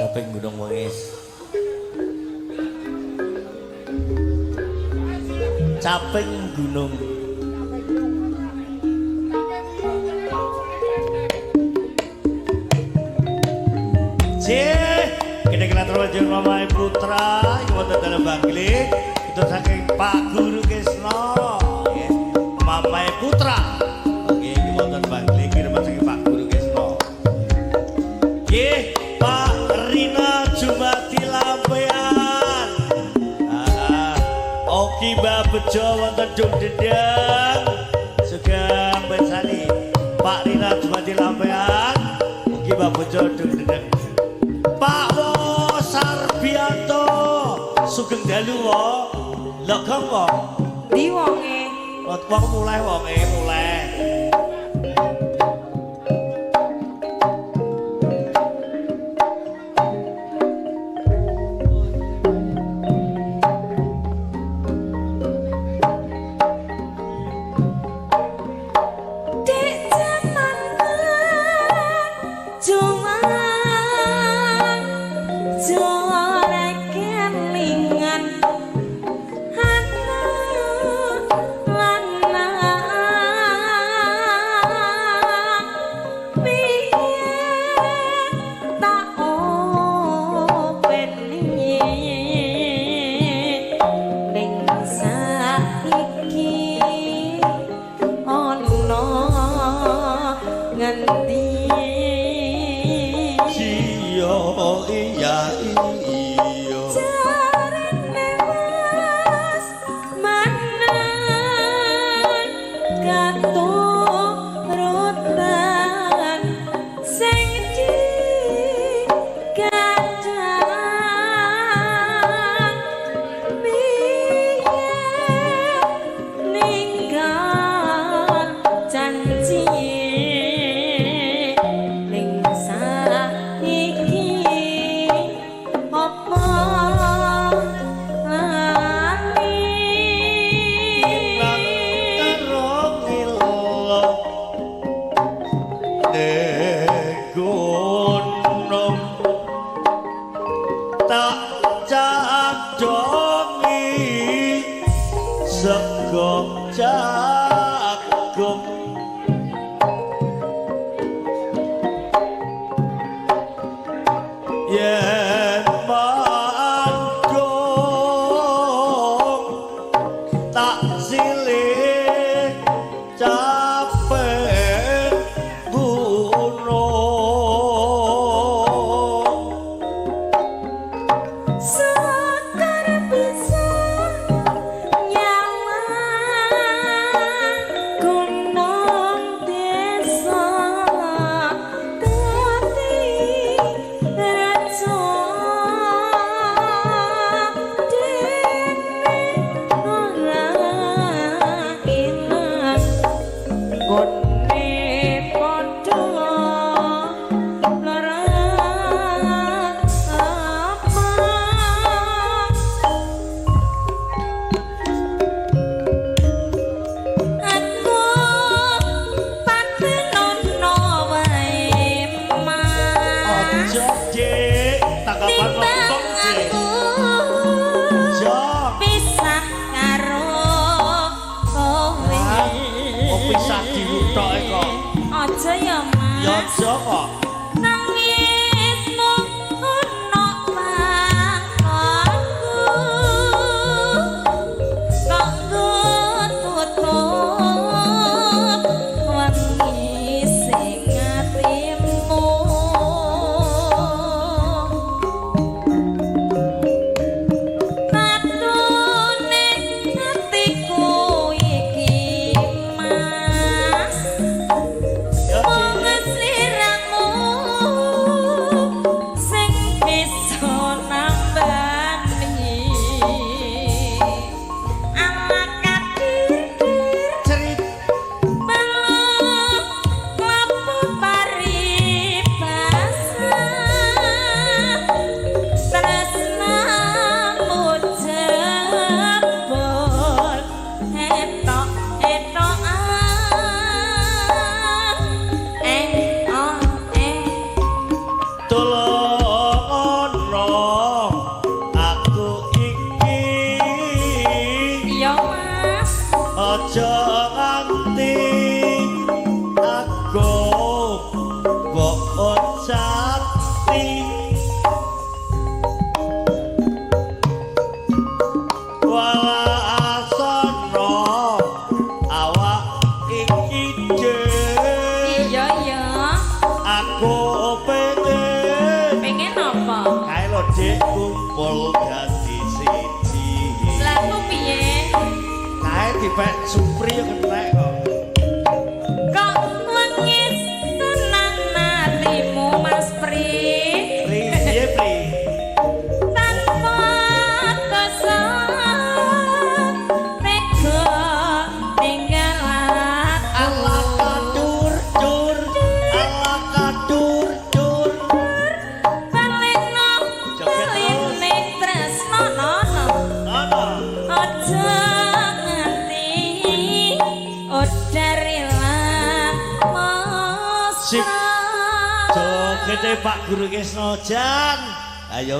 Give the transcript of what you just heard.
Caping Gunung Wengis. Caping Gunung. Cih, kita kena terwajib Mama Putra, iki wonten dalem Bangli, itu saking Pak Guru Kisno, nggih. Mama Putra. Oke, iki wonten Bangli kiriman saking Pak Guru Kisno. Nggih, Pak Rina Jumati Lampean. Ah, Oki Mbak Bejo wonten Dung Dedeng. Sugeng pensani Pak Rina Jumati Lampean. Oki Mbak Bejo Dung Dedeng. Pak Wo Sarbianto sugeng dalu wo. Legong wo. Ndi wonge? Wong mulai wonge mulai. Dek jaman cuman jore kelingan anak lanang piye tak openi ning saiki ana ngendi. Iya iya iya. Jarene wis menang katurutan sing digadang piye ninggal janji ning saiki apa lali. Inang karo ngilo ning gunung tak cadongi sego jagung. Yen mandung tak silih capek gunung. Sekar bisa nyawang gunung desa dadi raja dene ora ilang gone padha lara apa. Aku patenono wae Mas. Ojo Dik, tanggapan wong Dik. Aku Jok. pisah karo kowe. Oh pisah diwutoke kok. Aja ya Mas. Ya aja kok. Nangismu ono pangkonku kok tutup wangi sing atimu. Tatune atiku iki Mas. Ya Mung Dik. sliramu Kumpul dadi siji. Lah aku piye? Kae dipek Supri yo kenek kok. Kok wengis tenang atimu, Mas Pri? Pri, piye, Pri? Tanpa dosa tega ninggal aku. Ala kadur dur, ala kadur dur. Balekno Joget terus. baline tresno nono. Ana. Aja nganti odar ilang Sip. mesra. Jogete Pak Guru Kisno Jan. Ayo.